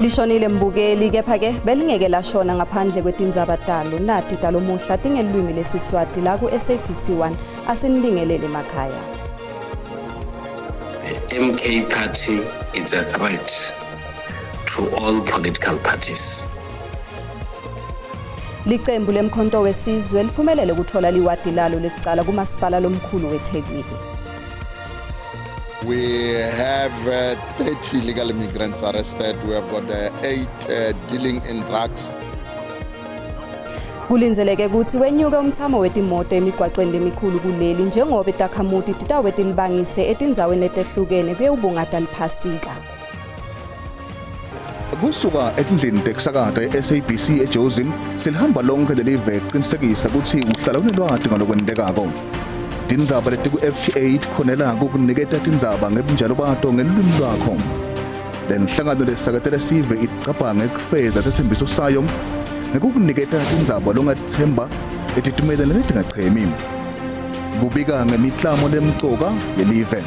Lishonile mbukeli kepha-ke belingeke lashona ngaphandle kwetindzaba talo. Nati talomuhla tingelulwimi lesiSwati la ku-SABC 1. Asinibingelele emakhaya. The MK party is a threat to all political parties. Licembu lemkhonto wesizwe liphumelele kutfola liwadi lalo lekucala kumasipala lomkhulu weThekwini. We have 30 illegal immigrants arrested. We have got 8 dealing in drugs. Kulindzeleke kutsi wenyuke umthamo wetimoto emigwacweni lemikhulu kuleli njengoba takhamuti titawube tilibangise etindzaweni letehlukene kuyewubungata liphasika. Kusuka etindlini tekusakata e-SABC eJozi, silihamba lonke lelive kuqinisekisa kutsi uhlala unelwati ngalokwentekako. Tindzaba letiku-FT8 khonela kukuniketa tindzaba ngebunjalo bato ngelulwimi lwakho. Lenhlangano lesakatela sive icabanga ekufeza setsembiso sayo ngekukuniketa tindzaba longatithemba letitimelene letingachemi. Kubika ngemiklamo lemcoka yelive.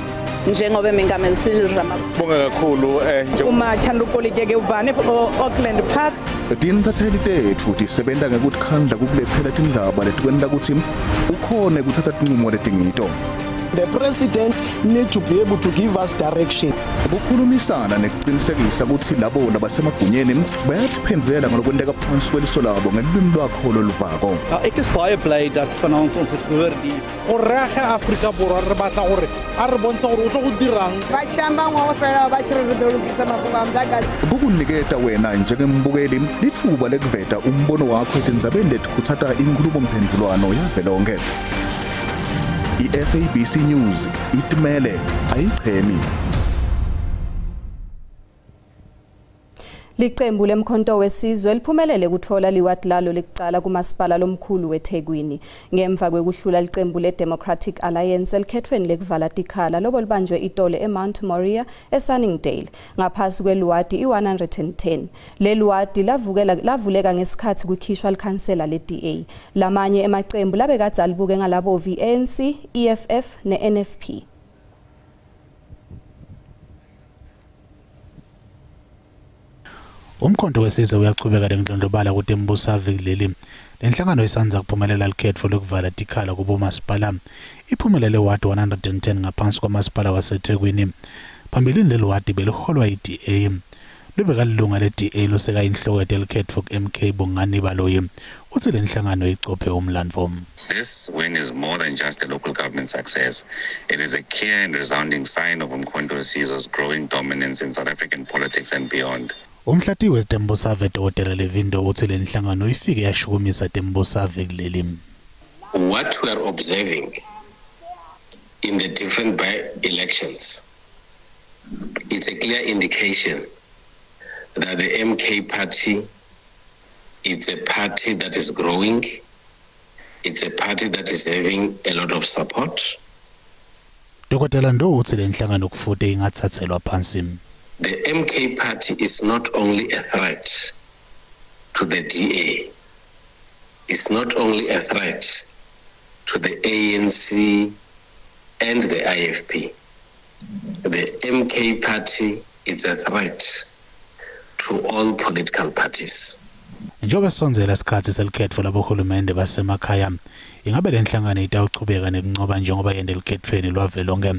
Njengoba Mengameli Cyril Ramaphosa Bonge kakhulu uma chandukolikeke uvane Auckland Park. Tintsatseli tetfu tisebenta ngekutikhandla kukuletsela tindzaba letikwenta kutsi ukhone kuthatha tincumo letingito. The president need to be able to give us direction. Kukhulumisana nekuqinisekisa kutsi labo labasemagunyeni bayatiphendvulela ngalokwenteka phansi kweliso labo ngelulwimi lwakho loluvako. Ja, ek is baie bly dat vanaand ons het gehoor die gore ge Afrika Borwa re batla gore a re bontshe gore o tlo go dirang. Ba shamba ngwa fela ba tshire re dolokisa mafoko a motlakase. Kukuniketa wena njengembukeli litfuba lekuveta umbono wakho etindzabeni letikhutsata inkhulumomphendvulwano yavelonkhe. I-SABC News itimele ayichemi. Licembu lemkhonto wesizwe liphumelele kutfola liwadi lalo lekucala kumasipala lomkhulu weThekwini ngemva kwekuhlula licembu le-Democratic Alliance elikhethweni lekuvala tikhala lobo libanjwe itolo eMount Moriah eSunningdale ngaphasi kweliwadi i-110. Leliwadi lavuleka ngesikhatsi kukhishwa likhansela le-DA. Lamanye emacembu labekadze alibuke ngalabo ANC, EFF ne-NFP. Umkhonto wesizwe uyachubeka nendlondlobala kutembusave kuleli. Lenhlangano isandza kuphumelela likhetfo lokuvala tikhala kubomasipala. Iphumelele wadi 110 ngaphansi kwamasipala waseThekwini. Phambilini leli wadi beliholwa yi-DA. Lubeka lilunga le-DA loseka inhloko yetelikhetfo ku-MK Bongani Baloyi. Utsi lenhlangano icophe umlandvo. This win is more than just a local government success. It is a clear and resounding sign of Umkhonto weSizwe's growing dominance in South African politics and beyond. Umhlati wetembusave Dr. Levindo utsi lenhlangano ifike yashukumisa tembusave kuleli. What we are observing in the different by-elections, it's a clear indication that the MK party, it's a party that is growing, it's a party that is having a lot of support. Dr. Ndo utsi lenhlangano kufute ingatsatselwa phansi. The MK party is not only a threat to the DA, it's not only a threat to the ANC and the IFP. The MK party is a threat to all political parties. Njengoba sondzela isikhatsi selikhetfo labohulumende basemakhaya, ingabe lenhlangano itawuchubeka nekuncoba njengoba yente elikhetfweni lwavelonkhe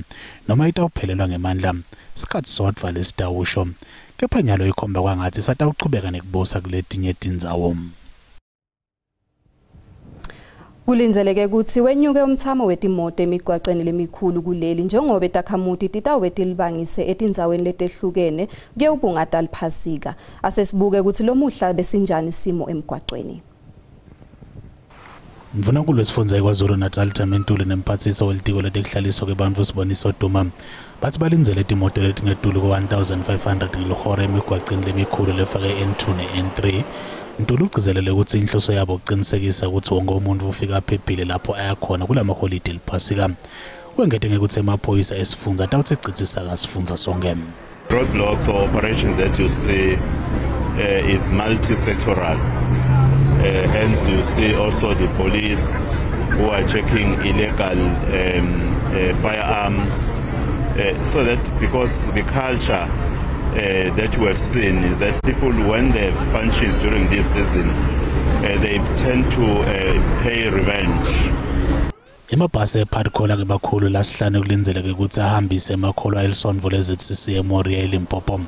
noma itawuphelelwa ngemandla? Sikhatsi sodvwa lesitawusho. Kepha nyalo ikhomba kwangatsi satawuchubeka nekubusa kuletinye tindzawo. Kulindzeleke kutsi wenyuke umthamo wetimoto emigwacweni lemikhulu kuleli njengoba takhamuti titawube tilibangise etindzaweni letehlukene kuyewubungata liphasika. Asesibuke kutsi lomuhla besinjani simo emgwacweni. Ndvunankulu wesifundza iKwaZulu Natal Thami Ntuli nemphatsiso welitiko letekuhlaliswa kwebantfu Siboniso Duma batsi balindzele timoto letingetulu ko-1500 ngelihora emigwacweni lemikhulu lefake N2 ne-N3. Ntuli ugcizelele kutsi inhloso yabo kucinisekisa kutsi wonke umuntfu ufika aphephile lapho aya khona kulamaholide eliphasika. Wengete ngekutsi emaphoyisa esifundza atawutsi citsisa sifundza sonke. Roadblocks or operations that you see is multi-sectoral. Hence you see also the police who are checking illegal firearms, so that because the culture that we have seen is that people, when they have functions during these seasons, they tend to pay revenge. Emabhasi ePadcola ngemakhulu lasihlanu kulindzeleke ukuthi ahambise emakholwa elisonvo le-ZCC eMoria eLimpopo.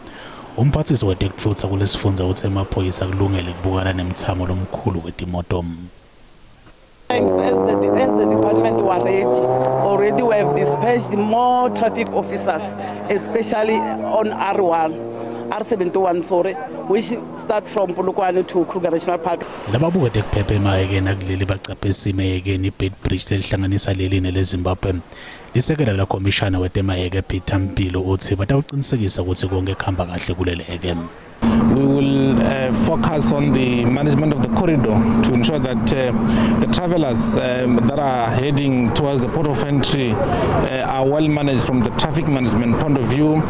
Umphathisi wetekutfutsa kulesifundza uthe emaphoyisa kulungele kubukana nemthamo lomkhulu wetimoto. Thanks. As the department were ready, already we have dispatched more traffic officers, especially on R1, R71, sorry, which starts from Polokwane to Kruger National Park. Lababuka tekuphepha emahhekeni akuleli bacaphe isimo ehhekeni iBeitbridge lelihlanganisa leli neleZimbabwe. Lisekela lakhomishana wetemahheke Peter Mpilo uthi batawuqinisekisa ukuthi konke kuhamba kahle kuleli hheke. We will focus on the management of the corridor to ensure that the travelers that are heading towards the port of entry are well managed from the traffic management point of view.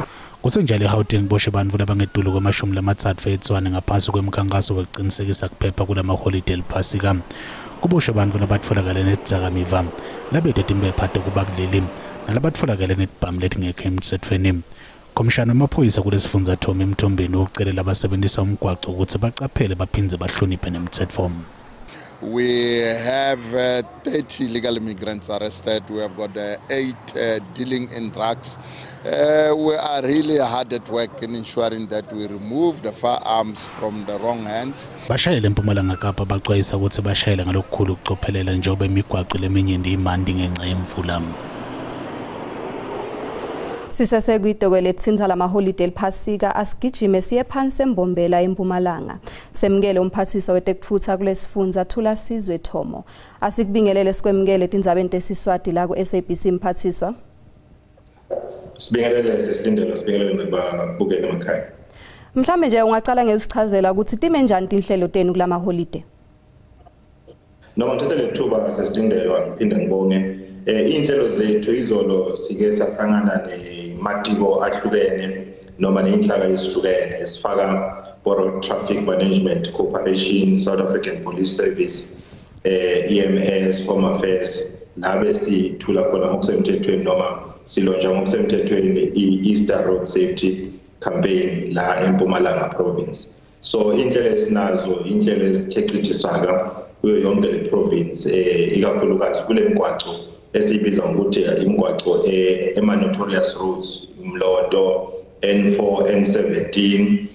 Kusenjalo eGauteng boshwe bantfu labangetulu kwema-30 eTshwane ngaphansi kwemkhankaso wekuqinisekisa kuphepha kulamaholide eliphasika. Kuboshwe bantfu labatfolakale netidzakamiva, labete timphepha tekuba kuleli nalabatfolakale netibhamu letingekho emtsetfweni. Khomishana wemaphoyisa kulesifundza Tommy Mthombeni ucele labasebentisa umgwaco ukuthi bacaphele baphindze bahloniphe nemtsetfo. We have 30 illegal immigrants arrested. We have got 8 dealing in drugs. We are really hard at work in ensuring that we remove the firearms from the wrong hands. Bashayeli eMpumalanga Kapa baxwayisa ukuthi bashayele ngalokukhulu ukucophelela njengoba imigwaco leminyenti imanti ngenxa yemvula. Sisesekwitoko letsinza lamaholide eliphasika, asigijime siye phansi eMbombela eMpumalanga. Semukele umphathiswa wetekutfutsa kulesifundza Thulasizwe Thomo. Asikubingelele sikwemukele tindzabeni tesiswati la ku-SABC, mphathiswa. Sibingelele, sesilindele, sibingelele nababukeli emakhaya. Mhlambe nje ungacala ngekusichazela ukuthi time njani tinhlelo tenu kulamaholide. Noma ngithathe lethuba, sesilindelwa, ngiphinde ngibonge iy'nhlelo zethu. Izolo sike sahlangana nematiko ahlukene noma ney'nhlaka ezihlukene esifaka Road Traffic Management Corporation, South African Police Service, EMS, Home Affairs, la sithula khona ngokusemthethweni noma si-launcha ngokusemthethweni i-Easter Road Safety Campaign la eMpumalanga Province. So inhlelo esinazo, inhlelo ezithe kuyo yonke le province, ikakhulukazi kule migwaco esiyibiza ngokuthi imigwaco ema notorious roads, Mloto, N4, N17,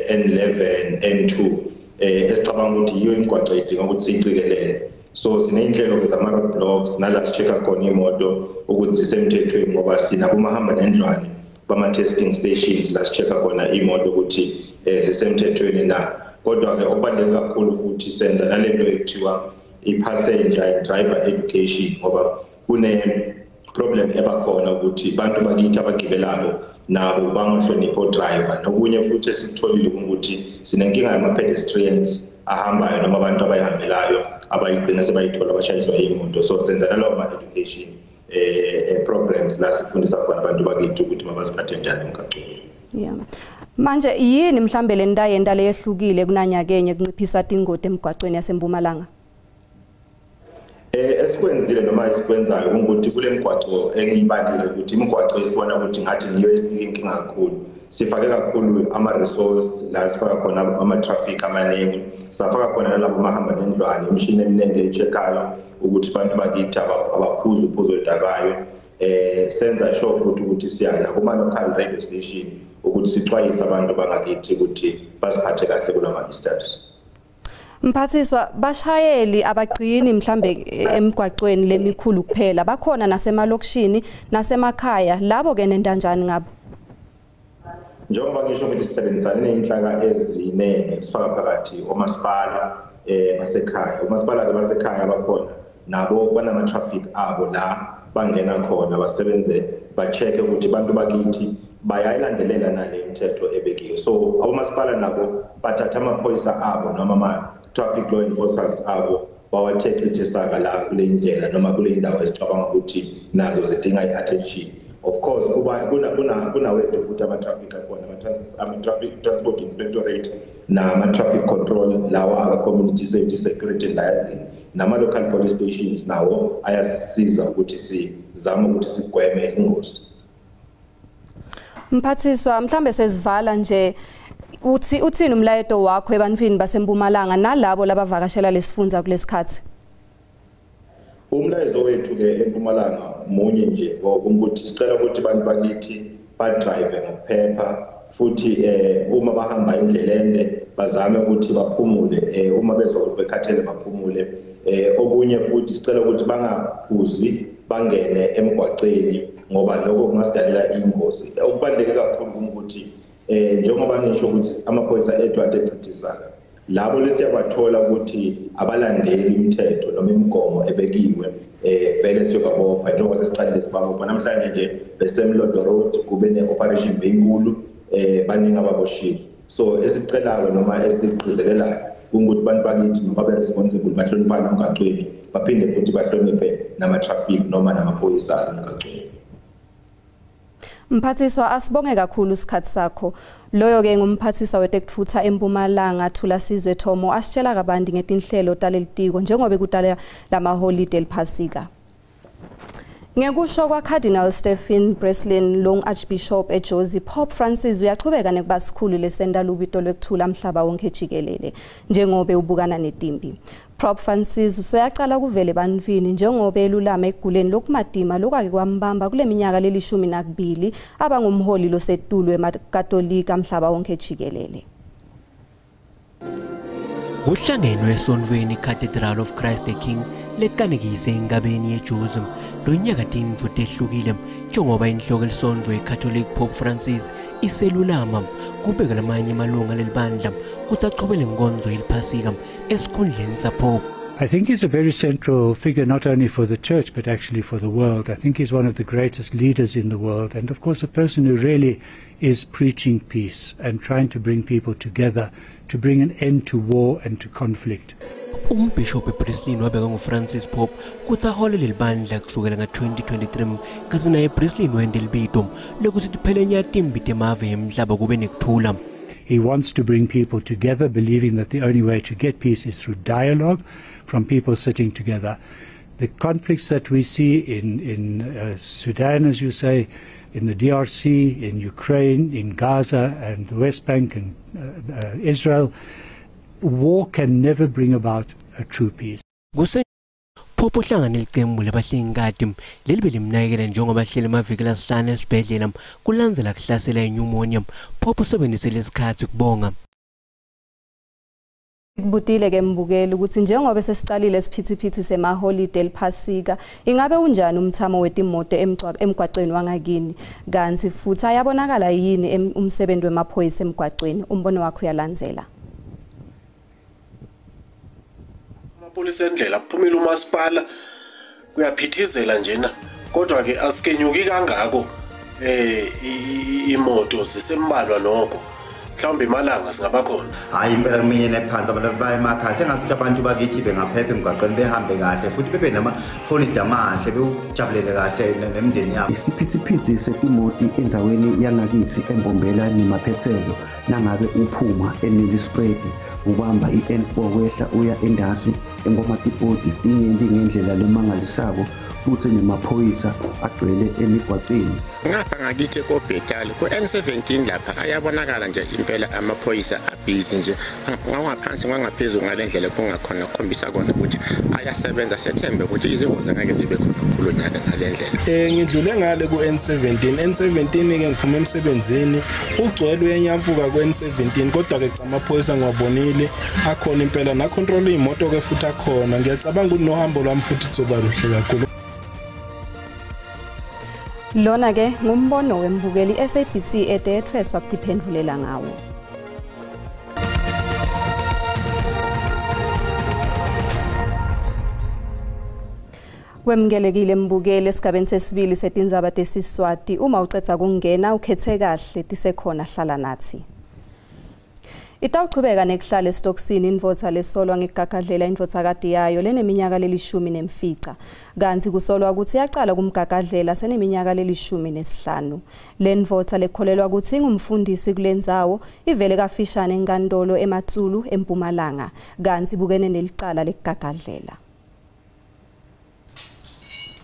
N11, N2, esicabanga ukuthi yiyo imigwaco idinga ukuthi siyicikelele. So sineyinhlelo ke zama road blocks nala si-check khona imoto ukuthi zisemthethweni, ngoba sinabo mahamba nendlwane bama testing stations la si-check khona imoto ukuthi zisemthethweni na. Kodwa ke okubaluleke kakhulu futhi, senza nalento ekuthiwa i-passenger and driver education, ngoba kune problem ebakhona ukuthi bantu bakithi abagibelabo nabo bangahloniphi o-driver. Nokunye futhi esikutholile ukuthi sinenkinga yama-pedestrians ahambayo noma abantu abayihambelayo abayigcina sebayithola abashayiswa imoto. So senza nalawo ma-education programs la sifundisa khona abantu bakithi ukuthi mabaziphathe njani emgaqweni. Yeah. Manje yini mhlambe le ndayenta leyehlukile kunanyakenye kunciphisa tingoti emgwaqweni yaseMpumalanga? Esikwenzile noma esikwenzayo ukuthi kule migwaco engiyibalile, ukuthi imigwaco esibona ukuthi ngathi ngiyo esinika inkinga kakhulu, sifake kakhulu ama-resource la sifaka khona ama-traffic amaningi, safaka khona nalabo mahamba nendlwane, imishini eminingi e-check-ayo ukuthi abantu bakithi abaphuzi uphuzo oludakayo. Senza sure futhi ukuthi siya kuma-local radio station ukuthi sixwayise abantu bangakithi ukuthi basiphathe kahle kulama Easters. Mphathiswa, bashayeli abagcini mhlambe emgwaqweni lemikhulu kuphela, bakhona nasemalokishini nasemakhaya. Labo ke nentanjani ngabo? Njengoba ngisho ukuthi sisebenzisane ney'nhlaka eziningi, sifaka phakathi omasipala basekhaya. Omasipala ke basekhaya bakhona nabo banama-traffic abo la bangena khona basebenze, ba-check-e ukuthi abantu bakithi bayayilandelela nale mithetho ebekiwe. So abomasipala nabo bathatha amaphoyisa abo noma ama-traffic law enforcers abo, bawathe chithe saka la kule ndlela noma kule ndawo esicabanga ukuthi nazo zidinga i-attention. Of course kuba kunawethu futhi ama-traffic akhona, ama-traffic transport inspectorate nama-traffic control lawa aka-community safety, security and liaison, nama-local police stations nawo ayasisiza ukuthi sizame ukuthi sigweme izingozi. Mphathiswa, mhlambe sesivala nje, uthi uthini umlayeto wakho ebantwini basempumalanga nalabo labavakashela lesifundza kulesikhathi? Umlayezo wethu ke eMpumalanga munye nje, ukuthi sicela ukuthi abantu bakithi badrive ngokuphepha, futhi uma bahamba indlela ende bazame ukuthi baphumule, uma bezwa ukuthi bekhathele baphumule. Okunye futhi sicela ukuthi bangaphuzi bangene emgwaqeni, ngoba lokho kungasidalela ingozi. Okubaluleke kakhulu ukuthi njengoba ngisho ukuthi amaphoyisa ethu atechithizana, labo lesiyabathola ukuthi abalandeli imithetho noma imigomo ebekiwe, vele siyobabopha njengoba sesiqalile sibabopha. Namhlanje nje besemlodo road kube ne-operation benkulu, baningi ababoshiwe. So esicelayo noma esigqizelelayo kungukuthi abantu bakithi babe responsible, bahloniphane emgwaqweni, baphinde futhi bahloniphe nama-traffic noma namaphoyisa asemgwaqweni. Mphathiswa, asibonge kakhulu isikhathi sakho. Loyo ke ngumphathiswa wetekutfutsa eMpumalanga Thulasizwe Thomo, asitshela kabanti ngetinhlelo talelitiko njengoba kudala lamaholide eliphasika. Ngekusho kwa-Cardinal Stephen Breslin Long Archbishop eJozi, Pope Francis uyachubeka nekuba sikhulu lesenta lubito lwekuthula mhlaba wonke jikelele njengobe ubukana netimpi. Pope Francis usoyacala kuvele ebantwini njengobe elulama ekuguleni lokumatima lokwake kwambamba kule minyaka leli-12 abangumholi losetulu emaKatolika mhlaba wonke jikelele. Kuhlangenwe esontfweni Cathedral of Christ the King lekanekise enkabeni yeJozi lo nyaka tintfo tehlukile njengoba inhloko elisontfo yeCatholic Pope Francis iselulama kubeka lamanye amalunga lelibandla kutsi achubele inkonzo yeliphasika esikhundleni saPope. I think he's a very central figure not only for the church but actually for the world. I think he's one of the greatest leaders in the world, and of course a person who really is preaching peace and trying to bring people together, to bring an end to war and to conflict. Umbhishobhi Breslin wabeka nguFrancis Pope kutsi ahole lelibandla kusukela nga-2023, kasi naye Breslin wente libito lokuthi tiphelenya timbi temave emhlaba kube nekuthula. He wants to bring people together, believing that the only way to get peace is through dialogue, from people sitting together. The conflicts that we see in Sudan, as you say, in the DRC, in Ukraine, in Gaza and the West Bank and Israel, war can never bring about a true peace. Pope uhlangane licembu labahlengikati lelibe limnakekela njengoba ahleli emaviki lasihlanu esibhedlela kulandzela kuhlasela inyumonia. Pope usebenzise lesikhatsi kubonga. Kubutile ke mbukeli ukuthi njengoba sesicalile siphithiphithi semaholide eliphasika, ingabe unjani umthamo wetimoto emgwaqweni wangakini, kanti futhi ayabonakala yini umsebenzi wemaphoyisa emgwaqweni? Umbono wakho uyalandzela. Amapolisa endlela kuphumile umasipala kuyaphithizela njena, kodwa ke asikenyuki kangako, imoto zisembalwa noko, mhlawumbe imalanga singabakhona. Hayi impela kuminyene phansi, abantu baya emakhaya. Sengathi abantu bakithi bengaphepha emgwaqweni, behambe kahle futhi bebe namaholide amahle, bewujabulele kahle nemindeni yabo. Isiphithiphithi setimoti endzaweni yangakithi eMbombela nemaphethelo, nangabe uphuma eNelspruit ubamba i-N4 wehla uya endasi eNkomatipoti, tinyenti ngendlela lemangalisako futhi nemaphoyisa agcwele emigwaqeni. Ngapha ngakithi eKobhetali ku-N17 lapha ayabonakala nje impela amaphoyisa abhizi nje, ngaphansi kwangaphezulu ngale ndlela kungakhona kukhombisa kona ukuthi ayasebenza. Sethembe ukuthi izingozi ngeke zibe khona kakhulu nyaka ngale ndlela. Ngidlule ngale ku-N17 N17 ke ngiphume emsebenzini, ugcwele uyenyamfuka ku-N17, kodwa ke cha amaphoyisa ngiwabonile akhona impela, na-control iy'moto ke futhi akhona. Ngiyacabanga ukuthi nohambo lwami futhi kuzoba luhle kakhulu. Lona ke ngumbono wembukeli SABC etethweswa kutiphendvulela ngawo. Wemukelekile mbukeli esigabeni sesibili setindzaba tesiswati. Uma ucetha kungena ukhethe kahle, tisekhona, hlala nathi. Itawuchubeka nekuhlala esitokisini indvodza lesolwa ngekugagadlela indvodzakati yayo leneminyaka leli-15, kanti kusolwa ukuthi yacala kumgagadlela seneminyaka leli-15. Le ndvodza lekholelwa ukuthi ingumfundisi kulendzawo ivele kafishane enkantolo eMatsulu eMpumalanga, kanti ibukene nelicala lekugagadlela.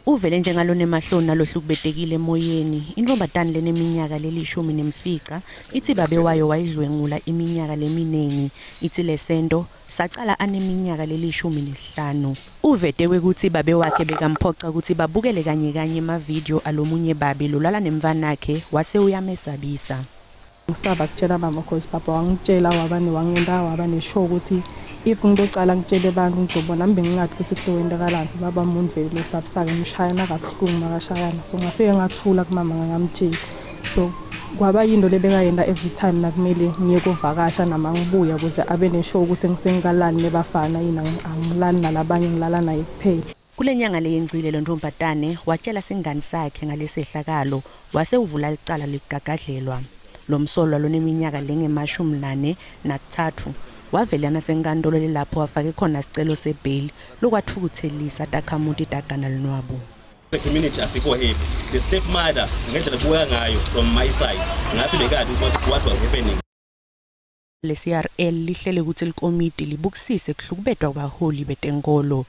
Uvele njengalona emahloni nalohlukubetekile emoyeni. Intfombatane leneminyaka leli-15 itsi babe wayo wayidlwengula iminyaka leminingi. Itsi lesento sacala aneminyaka leli-15. Uvete kwekutsi babe wakhe bekamphoca kutsi babukele kanye kanye emavidiyo alomunye babe lolala nemntfwanakhe wase uyamesabisa. Ngisaba kutshela mama cause papa wangitshela wabane wangenta waba nesure ukuthi if ngitocala ngitshele abantu ngizobona mbe ngingathi ukuthi kutowenzakalani. Baba umuntu vele losabisaka ngishayana kabuhlungu makashayana, so ngafike ngathula kumama ngangamtsheli. So kwaba yinto lebekayenta every time nakumele ngiye kovakasha nama ngibuya ukuze abe nesure ukuthi ngisengikalali nebafana yini, angilali nalabanye, ngilala naye kuphela. Kule nyanga leyengcile lo ntombazane watshela singani sakhe ngalesehlakalo wase uvula licala likugagadlelwa. Lo msolwa loneminyaka lengema-43 wavela nasenkantolo lapho wafake khona sicelo sebheyili lokwatfukutselisa takhamuti tagana lunwabu. The community asikho happy. The stepmother ngendlela buya ngayo, from my side ngathi bekade what was happening. Le CRL lihlele kutsi likomiti libukisise kuhlukubetwa kwabaholi betenkolo.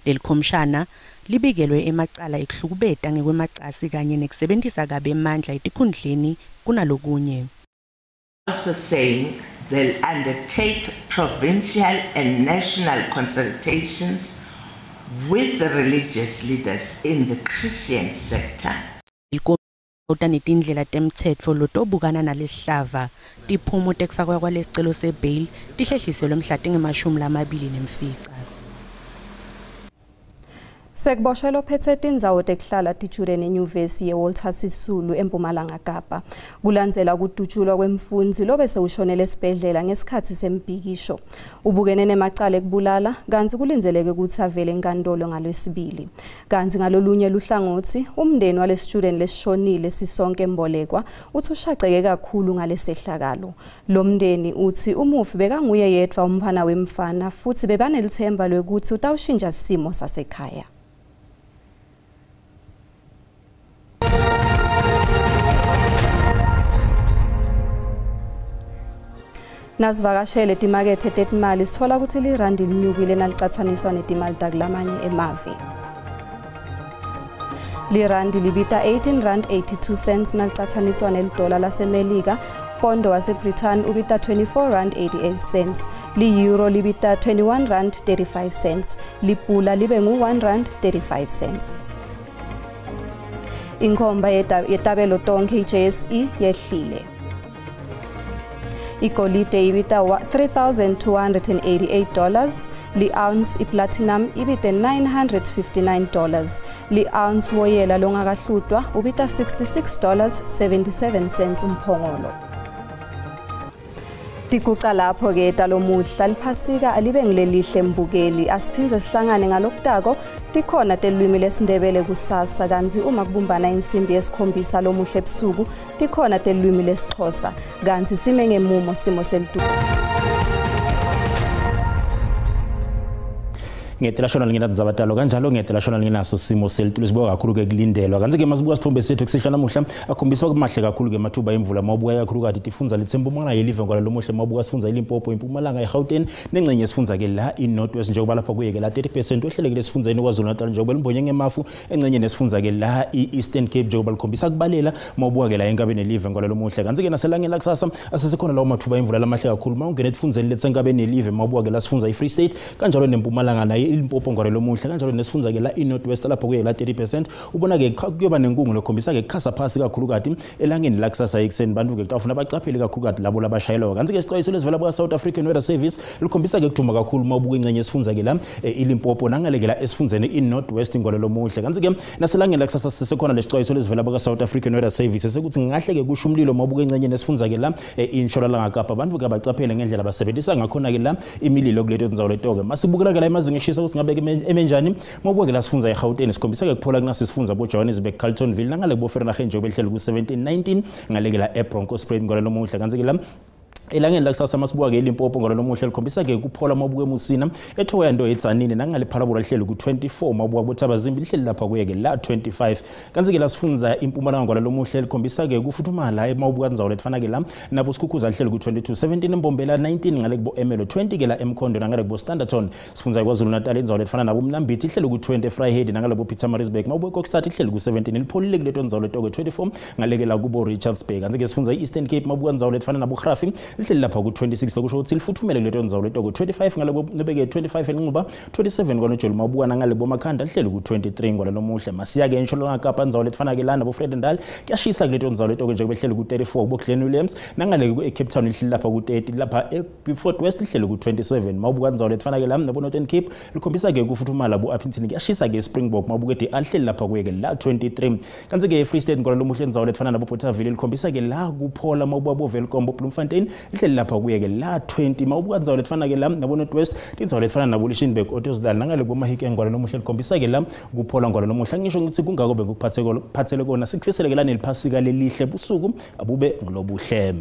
Leli khomishana libikelwe emacala ekuhlukubeta ngekwemacasi kanye nekusebentisa kabi emandla etikhundleni kunalokunye. Also saying they'll undertake provincial and national consultations with the religious leaders in the Christian sector. Uta netindlela temtsetfo lotobukana nalesihlava. Tiphumo tekufakwa kwalesicelo sebail tihlehliselwe mhla tinge-25. Sekuboshwe lophethe tindzawo tekuhlala tijule nenyuvesi yeWalter Sisulu eMpumalanga Kapa. Kulandzela kudutshulwa kwemfundzi lobe sewushonele esibhedlela ngesikhatsi sembhikisho. Ubukene nemacala ekubulala kantsi kulindzeleke kutsi avele enkantolo ngalwesibili. Kantsi ngalolunye luhlangotsi umndeni wale student lesishonile Sisonke Mbolekwa uthi ushaceke kakhulu ngalesehlakalo. Lo mndeni uthi umufi bekanguye yedvwa umfana wemfana futhi bebanelithemba lwekutsi utawushintsha simo sasekhaya. Nasivakashele timakethe tetimali sitfola kutsi lirandi linyukile nalicatsaniswa netimali takulamanye emave. Lirandi libita 18 rand 82 cents nalicatsaniswa nelidola laseMelika. Pondo waseBritain ubita 24 rand 88 cents. Li-euro libita 21 rand 35 cents. Lipula libe ngu-1 rand 35 cents. Inkhomba yetabelo tonkhe i-JSE yehlile. Igolide ibita $3,288, li-ounce iplatinum ibite $959, li-ounce woyela longakahlutwa ubita $66.77 umphongolo. Tiguca lapho-ke talomuhla. Liphasika alibe ngilelihle mbukeli. Asiphindze sihlangane ngalokutako. Tikhona telwimi lesiNdebele kusasa, kantsi uma kubumbana insimbi yesikhombisa lomuhle ebusuku tikhona telwimi lesiXhosa. Kantsi sime ngemumo simo selitulu. Ngetelashona lingenatindzaba talo kanjalo ngetelashona lingenaso simo selitulu. Sibuka kakhulu-ke kulindelwa. Kantsi-ke masibuka sithombe sethu kusihlwa namuhla akhombisa kumahle kakhulu-ke amathuba emvula. Mawubuka kakhulukati tifundza letsempumalanga yelive ngwala lomuhle, mawubuka sifundza iLimpopo, iMpumalanga, iGauteng nengcenye esifundza-ke la i-North West, njengoba lapha kuye-ke la 30% wehlelekile esifundzeni KwaZulu Natal, njengoba limbonye ngemafu engcenye nesifundza-ke la i-Eastern Cape, njengoba likhombisa kubalela mawubuka-ke la enkabeni yelive ngwala lomuhle. Kantsi-ke naselangeni lakusasa asesekhona lawo mathuba emvula lamahle kakhulu mawungena etifundzeni letsenkabeni yelive, mawubuka-ke la sifundza i-Free State kanjalo neMpumalanga naye iLimpopo ngwala lomuhle, kanjalo nesifundza-ke la i-North West lapho kuye la 30%. Ubona-ke kuyoba nenkungu lekhombisa-ke kukhasa phasi kakhulukati elangeni lakusasa ekuseni. Bantu-ke kutawufuna bacaphele kakhulukati labo labashayelayo. Kantsi-ke isixwayiso lesivela kwa-South African Weather Service likhombisa-ke kuduma kakhulu mawubuka ingcenye esifundza-ke la iLimpopo nangaleke la esifundzeni i-North West ngwalo lomuhle. Kantsi-ke naselangeni lakusasa sisekhona lesixwayiso lesivela baka-South African Weather Service sekuthi ngahle-ke kusho umlilo mawubuka ingcenye nesifundza-ke la iNtshonalanga Kapa. Bantu-ke abacaphele ngendlela basebenzisa ngakhona-ke la imililo kuleto tindzawo leto-ke. Masibukela-ke la emazinga eshisa ukuthi ngabe emenjani, mawubuka-ke la sifundza eGauteng sikhombisa-ke kuphola kunasi sifundza bo-Johannesburg, Carltonville nangale bo-Vereeniging njengoba lihleli ku-17 19 ngaleke la eBronkhorstspruit ngwalo lomuhle. Kantsi-ke la Elangeni lakusasa masibuka-ke iLimpopo ngalo lomuhla likhombisa-ke kuphola mawubuka eMusina, eThohoyandou eTzaneen, nangale Phalaborwa lihleli ku-24, mawubuka kuThabazimbi lihleli lapha kuye-ke la 25. Kanti-ke la sifundza iMpumalanga ngalo lomuhla likhombisa-ke kufuthumala mawubuka ndzawo letifana-ke la nabo Sikhukhuza lihleli ku-22, 17 eMbombela, 19 ngale kubo Ermelo, 20 ke la eMkhondo nangale kubo Standerton. Sifundza KwaZulu Natal indzawo letifana nabo Mnambithi ihleli ku-20, eVryheid nangale kubo Pietermaritzburg, mawubuka eKokstad ihleli ku-17, lipholile kuleto ndzawo letoko 24 ngale ke la kubo Richards Bay. Kanti-ke sifundza i-Eastern Cape mawubuka ndzawo letifana nabo Grafi lihleli lapha ku-26, lokusho ukuthi lifuthumele kuleto ndzawo letoko 25 ngale nobeke 25 eNxuba, 27 kwaNojoli, mawubuka nangale boMakhanda lihleli ku-23 ngwala lomuhle. Masiya-ke entshonalanga Kapa ndzawo letifana-ke la nabo Vredendal kuyashisa kuleto ndzawo letoko nje behleli ku-34 kubo Glen Williams, nangale e-Cape Town lihleli lapha ku-30, lapha e-Beaufort West lihleli ku-27, mawubuka ndzawo letifana-ke la nabo Northern Cape likhombisa-ke kufuthumala bo-Upington, kuyashisa-ke Springbok, mawubuka de alihleli lapha kuye-ke la 23. Kanti-ke e-Free State ngwala lomuhle ndzawo letifana nabo Bothaville likhombisa-ke la kuphola, mawubuka bo Welkom, bo Bloemfontein lihleli lapha kuye-ke la 20, mawubuka ndzawo letifana-ke la nabo North West tindzawo letifana nabo Lichtenburg, Ottosdal nangale kuboMahikeng ngwala lomuhle likhombisa-ke la kuphola ngwala lomuhle. Ngisho ngithi kungako bengikuphathele kona, sikufisele-ke la neliphasika lelihle, busuku abube ngulobuhle.